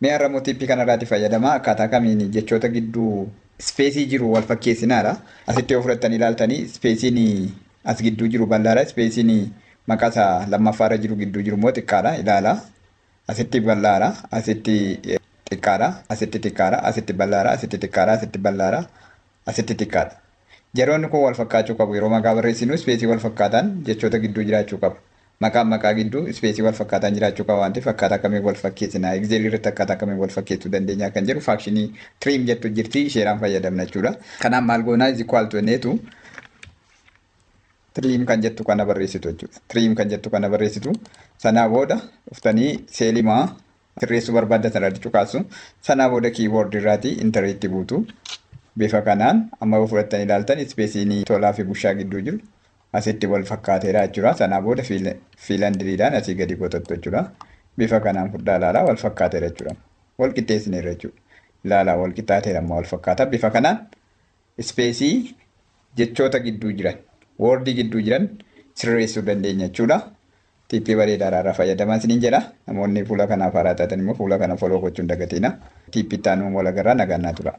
Mee har'a immoo tip kanarraati fayyadamaa akkaataa kamiin jechoota gidduu space jiru wal fakkeessinaadha. Asitti yoo fudhattanii ilaaltanii, spaceiin as gidduu jiru bal'aadha. Spaceiin maqaa isaa lammaffaarra jiru gidduu jiru immoo xiqqaadha. Ilaala. Asitti bal'aadha. Asitti xiqqaadha. Asitti xiqqaadha. Asitti bal'aadha. Asitti xiqqaadha. Asitti bal'aadha. Asitti xiqqaadha. Yeroonni kun wal fakkaachuu qabu. Yeroo maqaa barreessinu space wal fakkaataan jechoota gidduu jiraachuu qaba. Maqaan maqaa gidduu space wal fakkaataan jiraachuu qaba waan ta'eef, akkaataa kamiin wal fakkeessina, Excel irratti akkaataa kamiin wal fakkeessuu dandeenya kan jedhu, function trim jettu jirti, isheedhaan fayyadamna jechuudha. Kanaaf maal goonaa? Is equal to jenneetu trim kan jettu kana barreessitu jechuudha. Trim kan jettu kana barreessitu. Sanaa booda dhuftanii cellimaa sirreessuu barbaaddan sanarratti cuqaasu. Sanaa booda keyboard irraatii enteriitti buutu. Bifa kanaan amma yoo fudhattanii ilaaltan, spaceiin Tolaa fi Bushaa gidduu jiru asitti wal fakkaateera jechuudha. Sanaa booda fill handleiidhaan asii gadi qotattu jechuudha. Bifa kanaan fudhaa ilaalaa, wal fakkaateera jechuudha. Wal qixxeessineera jechuudha. Ilaalaa, wal qixxaateera, amma wal fakkaata. Bifa kanaan space jechoota gidduu jiran, word gidduu jiran sirreessuu dandeenya jechuudha. Tip bareedaa irraa fayyadamaa isiniin jedha. Namoonni fuula kanaaf haaraa taatan immoo fuula kana follow gochuun dagatina. Tip itti aanu wal agarraa, nagaan naa tura.